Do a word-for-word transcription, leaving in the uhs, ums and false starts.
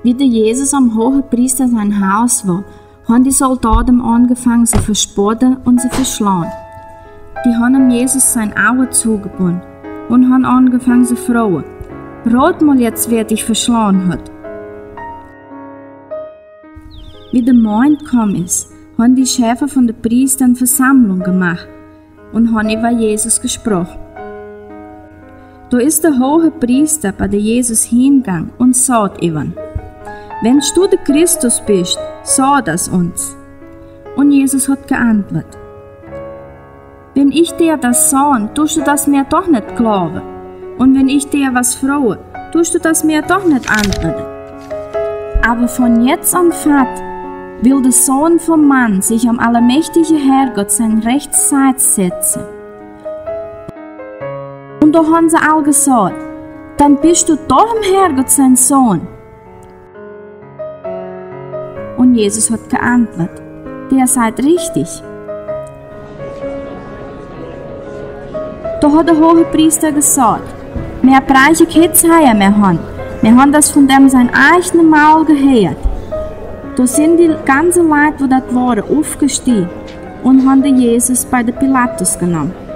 Wie de Jesus am Hohepriesta sien Hus wor, han de Soldaten am aunjefangen se to bespotten un se to schloen. De han am Jesus sien Oa tojebunnen un han aunjefangen se to froagen: „Rot mol jetzt, wea dich veschloen hat.“ Wie de Moakj jekomen es, han de Schäfte von de Priesta ne Vesaumlunk jemajcht un han äwa Jesus jesprochen. Do es de Hohepriesta bie de Jesus hingajungen un sad äwa am: „Wan du de Christus best, sad dat ons.“ Un Jesus hat jeauntwuat: „Wan ich die dat saj, duscht du dat mea doch nit jleewen. Un wan ich die waut froag, duscht du dat mea doch nit auntwuaden. Oba von jetzt aun fott well de Sän vom Mensch sich aum aulmajchtjen Herrgodd siene rajchte Sied setten.“ Un do han see aul jesajcht: „Dan best du doch däm Herrgodd sien Sän.“ Un Jesus hat jeauntwuat: „Dee sajcht rajcht.“ Do hat de Hohepriesta jesajcht: „Mea bruck kjeen Zeijen mea han. Wie han dat von däm sien eajnet Maul jeheat.“ Do sent de gaunze Lied, woo daut wia, oppjestonen un han de Jesus bie de Pilatus jenomen.